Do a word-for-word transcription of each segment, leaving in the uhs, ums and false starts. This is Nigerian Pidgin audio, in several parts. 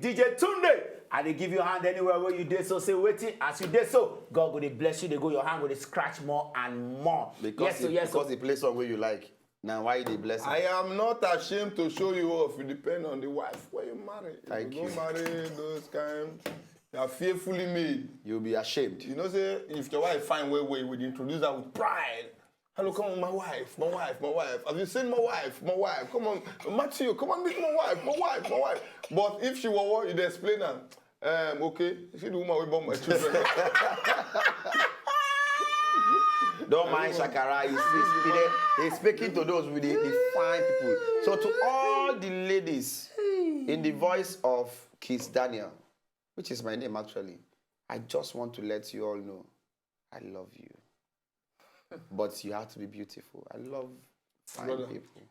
D J Tunde, I dey give you hand anywhere where you dey so. Say wetin as you dey so, God go dey bless you, dey go your hand go dey scratch more and more. Because yes, so he, yes, because so. He play song where you like. Now why they bless? I am not ashamed to show you off. It depends on the wife where you marry. Thank you. If you don't marry those kind, you are fearfully made. You'll be ashamed. You know, say if your wife find way way, we introduce her with pride. Hello, come on, my wife, my wife, my wife. Have you seen my wife, my wife? Come on, Matthew, come and meet my wife, my wife, my wife. But if she were what, you dey explain her. Um, okay, you see the woman wey born my children. Don't mind Shakara. He's, he's, he dey- he's speaking to those with the, the fine people. So to all the ladies, in the voice of Kiss Daniel, which is my name actually, I just want to let you all know I love you. But you have to be beautiful. I love fine Brother. People.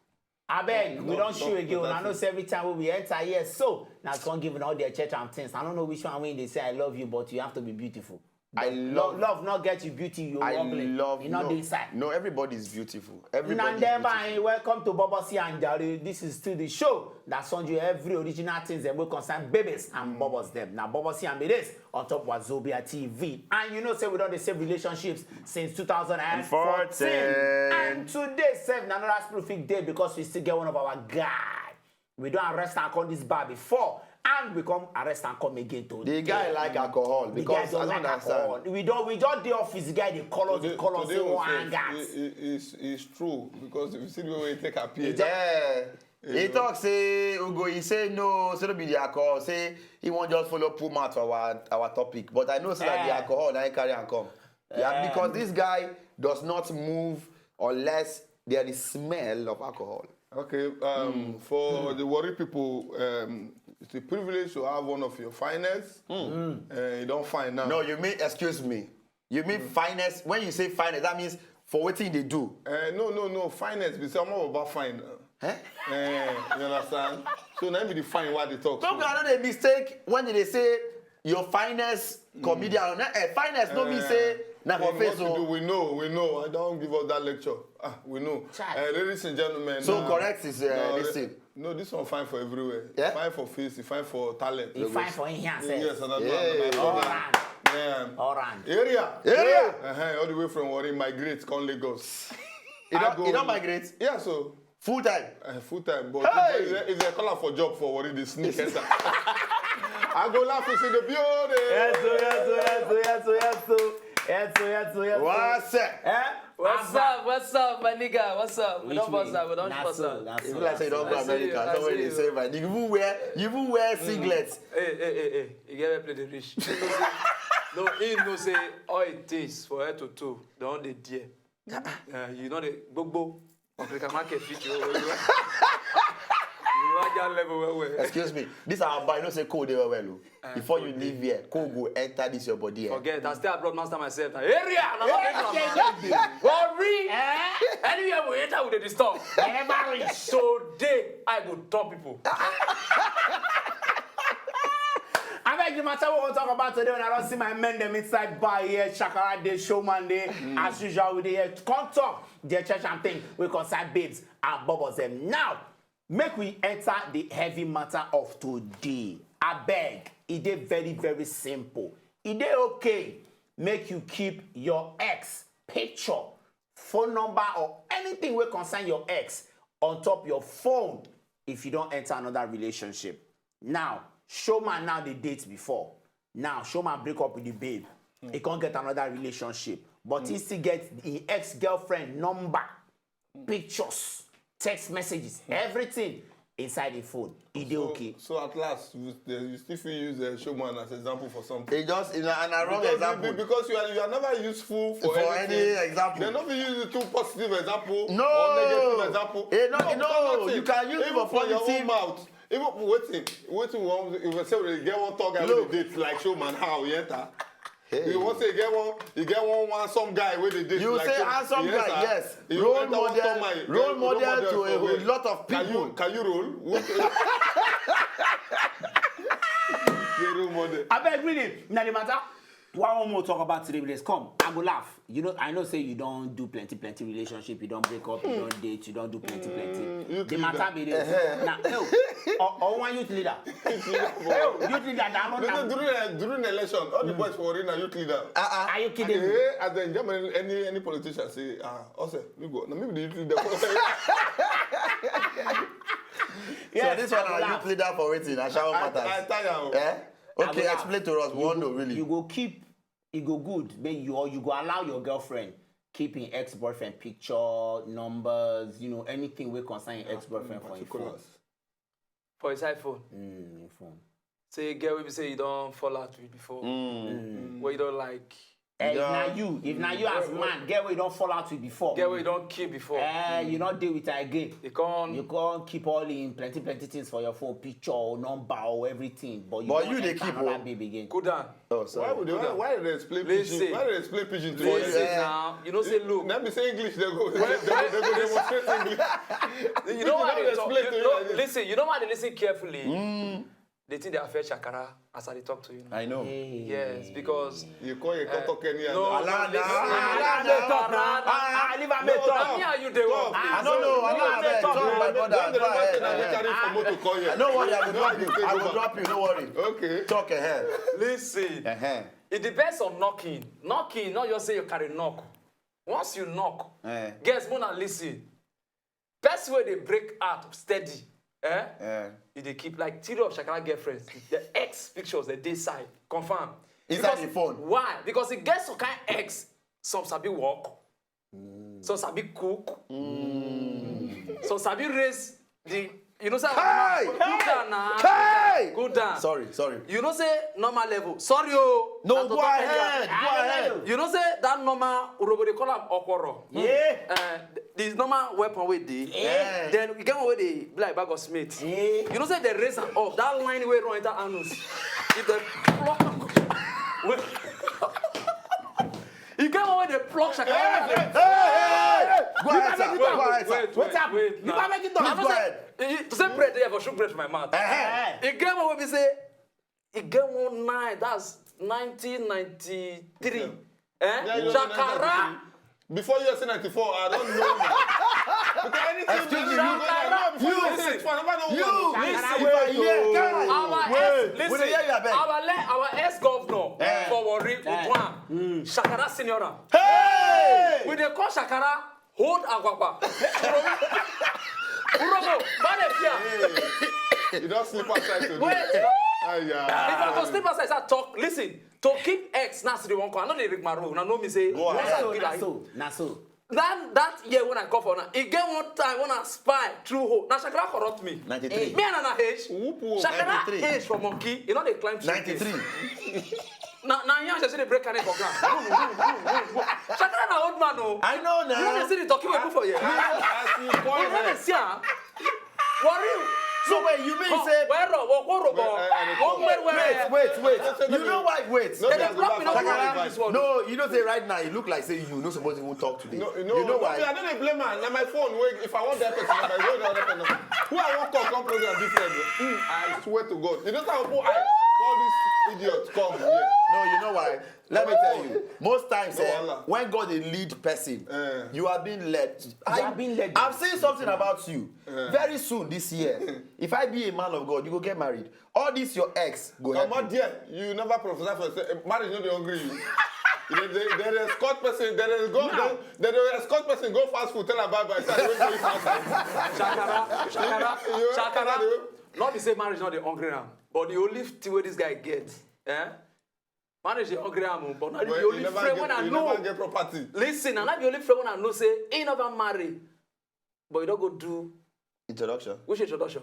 Abeg, we No, don show no, again. Una know say every time we enter here, so now come give una all their church and things. I don't know which one wey dey say I love you, but you have to be beautiful. I But love love, not get you beauty, you I ugly. Love You not no, inside. No, everybody is beautiful. Everybody is beautiful. Nandemba, welcome to Bobosi and Jare. This is still the show that send you every original things that will concern babies and bubbles them. Now Bobosi and Babies on top Wazobia T V. And you know say we don dey save relationships since two thousand and fourteen. And today save na another prolific day because we still get one of our guy. We don arrest and come this bar before, and we come arrest and come again today. The guy like alcohol. The guy because don't I don't like understand. Alcohol. We don we just dey office, the guy dey call us, dey call us, say we wan hang out. It's true because if you see the way we take appear. Yeah. He talk say Ugo, he say no, say no be the alcohol, say he wan just follow pull mouth for our our topic. But I know say that the alcohol na he carry am come. Yeah, because this guy does not move unless there is smell of alcohol. Okay, um, for the Warri people, um, it's a privilege to have one of your finest. Uh, you don fine now. No, you mean, excuse me. You mean finest? When you say finest, that means for wetin they do. Uh, no, no, no. Finest be say I'm all about fine. Eh? Uh, you understand? So now be the fine what they talk. No, so. I know they mistake when they say your finest comedian. Eh, finest no mean say na for face. What we do, we know, we know. I don't give us that lecture. Ah, we know. Chai. Uh, ladies and gentlemen. So uh, correct is uh, no, this thing. No, this one fine for everywhere. Yeah? Fine for face, fine for talent. He fine for in here. Yes, and that's yeah. All round. Yeah. All round. Area. Area. Uh-huh. All the way from Warri, migrate, come Lagos. You don't, go, you don't migrate? Yeah, so. Full time? Uh, full time. But hey! if, they, if they call up for job for Warri, they sneak enter. I go laugh and see the building. Yes, so, yes, so, yes, so, yes, so, yes, so. Yes, so, yes, so, yes, so. What's up? Eh? What's up? What's up, my nigga? What's up? We don't bust up. We don't bust up. If you like say you don't go America, somewhere they say, man, you even wear, you even wear singlets. Hey, hey, hey, hey! You get where play the rich. No, he know say all it takes for head to toe, don't dey there. Uh, you know the gbogbo. Africa market fit you. You are your level well well. Excuse me. This our boy, you know say cold dey well well. Before you leave here, cold go enter this your body. Eh? Forget, I stay abroad, master myself. Now, area, now, yeah, yeah, yeah. Worry. Eh? Anywhere we enter, we dey disturb. Never reach. So day, I go top people. I beg the matter we wan talk about today when I don't see my men them inside bar here, Shakara Day, Showman Day. As usual, we dey here come talk the church and thing we concern babes and bubbles them. Now, make we enter the heavy matter of today. I beg, e dey very very simple. E dey okay make you keep your ex picture, phone number or anything wey concern your ex on top your phone if you don enter another relationship. Now, Showman now dey date before. Now, Showman break up with the babe. He can't get another relationship. But he still get his ex-girlfriend number, pictures, text messages, everything inside the phone. E dey okay. So at last, you, you still fit use uh, Showman as example for something. It just in a, an wrong example. Because you, because you are you are never useful for, for anything. Any example. They no fit use it too positive example. No. Or negative example. Eh, no, no, no, you can use it for positive. Even for your own mouth. Even wetin wetin we wan if we say we get one tall guy wey dey date like Showman, how e enter? Hey. You wan say you get one you get one handsome guy wey dey date like Showman? You say handsome guy, yes. Role model, role model to a lot of people. Can you roll? Say role model. Abeg, really, na the matter. Why one more talk about today be this? Come, I go laugh. You know, I know say you don't do plenty, plenty relationship. You don't break up. You don't date. You don't do plenty, plenty. you The do matter that. Be this. Now, oh, or, or one youth leader. Oh, youth leader. That No, no, one. during the, during the election, all the boys for Warri na youth leader. Are you kidding me? Eh, as in Germany, any any politician say, ah, also you go. No, maybe the youth leader. So this one, our youth leader for waiting, Ashawo I, I matters. tire. Eh? Okay, Agola, explain to us. We want to really. You go keep. It go good. But you or you go allow your girlfriend keep in ex-boyfriend picture, numbers, you know, anything we concern ex-boyfriend for your phone. Particulars. For his iPhone. Mm, your phone. Say girl wey be say you don fall out with before. Where you don't like. Eh, if Yeah. na you, if na you as man, girl wey you don fall out with before. Girl wey you don kill before. Eh, you not deal with her again. You can't. You can't keep all in plenty, plenty things for your phone, picture, or number, or everything. But you, But don't you dey enter keep, another oh. babe again. Go down. Oh, Why sorry. would they, why, why did they explain Listen. Pidgin? Why did they explain Pidgin to Listen us? now. You know say look. Let me say English. They go. They, they, they go demonstrate English. You know why Pidgin, they let me talk. explain You to you know, like this. Listen. You know why they listen carefully. They think they affect Shakara as I dey talk to you now. I know. Yes, because You call you talk any no, other. no, listen. Ah, Ah, leave am make No, talk. me and you dey work. Ah, No, no, no, I no, know. no, Talk, no, my no, brother. Don't the Go person ahead. that Eh, carry eh. for motor call here. No worry, I will drop you. I Take will over. Drop you. No worry. Okay. Talk ahead. Listen. Uh-huh. It depends on knocking. Knocking, not just say you carry knock. Once you knock, Eh. guess more than listen. Best way they break out steady. Eh? Eh. If they keep like three of Shakara girlfriends, the ex pictures, the day side, confirm. Inside Because the phone. Why? Because it gets some kind ex, some sabi walk, some sabi cook, some sabi raise the. You know, say Hey! Go down now. Hey! Go down. Sorry, sorry. You know, say normal level. Sorry, oh. No, Na to go talk ahead. anyhow. Go ahead. You know, say that normal Urhobo they call am okoro. Yeah. Uh, this normal weapon with the. Yeah. Then you get one with the like bag of Smith. Yeah. You know, say they raise am up. That line wey run enter anus. If they pluck. Wait. You get one wey dey pluck Shakara. Hey, hey, hey, hey. Go ahead, sir. Wait, Go ahead, sir. wait, wait, wait, wait, Please now. make it talk. I Go know say- ahead. eh, To say bread, they for shoot bread for my mouth. Eh. E get one wey be say, e get one night, that's nineteen ninety-three. Eh? Yeah, you know, Shakara. Before U S A ninety-four, I don't know. Because anything Excuse me, you you- go there, no, before U S A ninety-four, I never know You, one. listen, Shakara if I wey hear, you- guy, Our wait, ex, we dey listen, hear you, abeg. our le, our ex governor Eh. for Warri, Eh. Uduaghan, Shakara senior am. Hey! We dey call Shakara, hold agwagwa. Urhobo, man dey fear. You don't sleep outside today. Wait. Ah, yeah. If I go sleep outside, I talk. Listen, to keep ex, na still one call. I no dey rigmarole. Una know me say, Go on. once Na I so, be na like, so, na so. that that year when I come for now, e get one time when I spy through hole. Na Shakara corrupt me. Ninety-three. Me and Nana H. Whoop, whoop. Shakara Ninety-three. H for monkey. You know they climb tree. Ninety-three. Na na yan she dey break carry for ground. Woo, woo, woo, woo, woo. Shakara na old man o. I know You know they now. see the talking people for here. As you You point know they it, see am. Worry. So wait, you mean Oh, say where ro, wo ko ro bo. Wait, eh, eh, Wo mwe where. Wait, wait, wait. You know why? Wait. No, They they dey block me, no go go back around to this one. No, you know say right now you look like say you no suppose even talk today. No, no, You know no, why? I don't dey blame am. Na my phone wey if I want that person, na my phone, na that person. Who I want call come program different. Mm, I swear to God. You know how people I call this idiot come here. No, you know why? Let me tell you. Most times, No, eh, Allah. when God dey lead person, Eh. you are being led. You are being led. I've seen something about you. Eh. Very soon this year, if I be a man of God, you go get married. All this your ex go Come help out you. There. You never prophesy for say eh, marriage no dey hungry you. You dey- They, they, they escort person. They, they go. They, they, they escort person go fast food. Tell her bye bye. Say, "Wait, wait, fast food." Shakara, Shakara, You- Shakara. Not be say marriage not the hungry am, but the only thing wey this guy get, eh? Marriage dey hungry am o, but not Well, the you only never friend get, when I you know. Never get property. Listen, na not the only friend when I know say he never marry, but he don't go do Introduction. which introduction,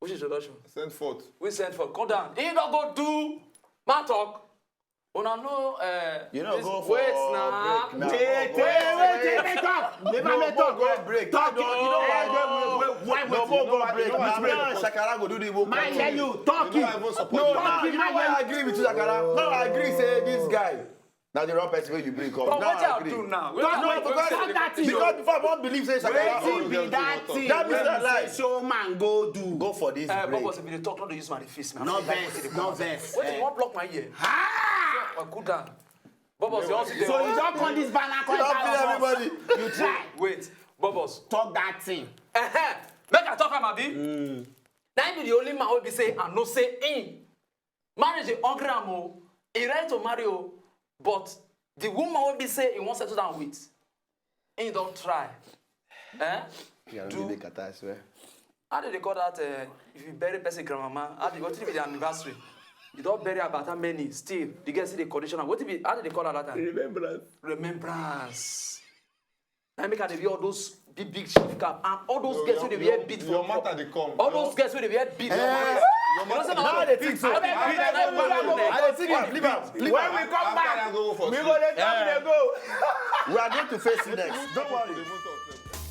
which introduction, Send forth. we send for come down. He don't go do man talk. Una know, uh, You know, this- go for wait now. break now. Wait, wait, wait, wait, make talk. Never No, make go talk. Go break. Talk, No, you know, no, wait, wait, wait, wait, no, wait, go, you know go why, break. you know why Now, break. now, Shakara go do the work. I tell you, talk You know, it. I even support No, you. now, you know why I agree with you, Shakara? Now I agree say this guy. Now the wrong person wey you bring come. But Now what I I agree. do now? Talk, No, wait, because, talk that thing. Because before I won't believe say Shakara. Wetin be that thing? That means Wey that be lie. Say show man go do. Go for this Uh, break. Purpose, if you dey talk, no dey use my face now. No vex, no vex. Wait, Eh. you wan block my ear? Ah! But cool down. Bubbles, you also dey. So you don turn this banner, come You don down feel on us. Everybody. You try. Wait, Bubbles. Talk that thing. Uh-huh. Make I talk am, abi? Na him be the only man wey be say I know say him marriage dey hungry am o. He ready to marry o, but the woman wey be say he wan settle down with, he don try. Eh? Yeah, no dey kata, I swear. How do they call that? Uh, if you bury person grandmama, how do, wetin be the anniversary? You don bury about how many? Still, the girl see the condition. Wetin be? How do they call that time? Remembrance. Remembrance. Na make I dey wear all those big big chief cap and all those girls wey dey wear bead for Your matter dey come. All those girls wey dey wear bead. Eh, You know say na now all I dey think so. all the bead na I dey think am. Leave am. Leave When am. we come After back, that, go for we school. go dey talk, dey go. We are going to face you next. Don't worry. Dey go talk sef.